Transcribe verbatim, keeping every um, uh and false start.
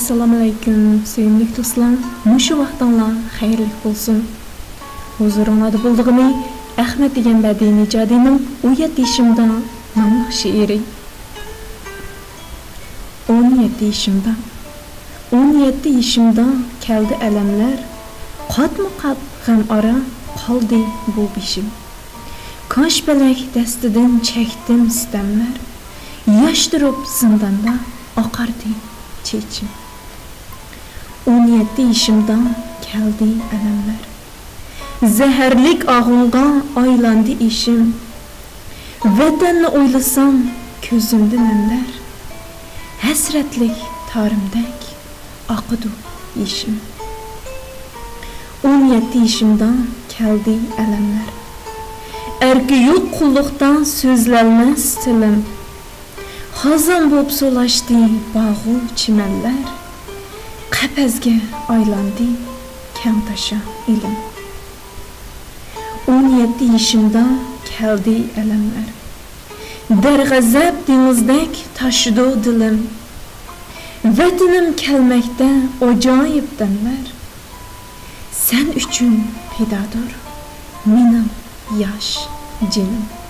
ئەسسالامۇئەلەيكۇم، سۆيۈملۈك دوستلار، مۇشۇ ۋاقتىڭلار خەيرلىك بولسۇن. ھۇزۇرۇڭلاردا بولىدىغىنى ئەخمەت ئىگەمبەردى نىجادىنىڭ ئون يەتتە يېشىمدا ناملىق شېئىرى. ئون يەتتە يېشىمدا، ئون يەتتە يېشىمدا كەلدى ئەلەملەر، قاتمۇ قات غەم ئارا قالدى بۇ بېشىم. كاش پەلەك دەستىدىن چەكتىم سىتەملەر، ياش تۇرۇپ زىنداندا ئاقاردى چېچىم. ئون يەتتە يېشىمدا كەلدى ئەلەملەر، زەھەرلىك ئاغۇنغا ئايلاندى ئېشىم. ۋەتەننى ئويلىسام كۆزۈمدە نەملەر، ھەسرەتلىك تارىمدەك ئاقىدۇ يېشىم. ئون يەتتە يېشىمدا كەلدى ئەلەملەر، ئەركى يوق قۇللۇقتا سۆزلەلمەس تىلىم. خازان بوپ سولاشتى باغۇ چىمەنلەر، قەپەسكە ئايلاندى كەڭتاشا ئېلىم. ئون يەتتە يېشىمدا كەلدى ئەلەملەر، دەرغەزەپ دېڭىزدەك تاشىدۇ دىلىم. ۋەتىنىم كەلمەكتە ئاجايىپ دەملەر، سەن ئۈچۈن پىدادۇر مېنىڭ ياش جېنىم.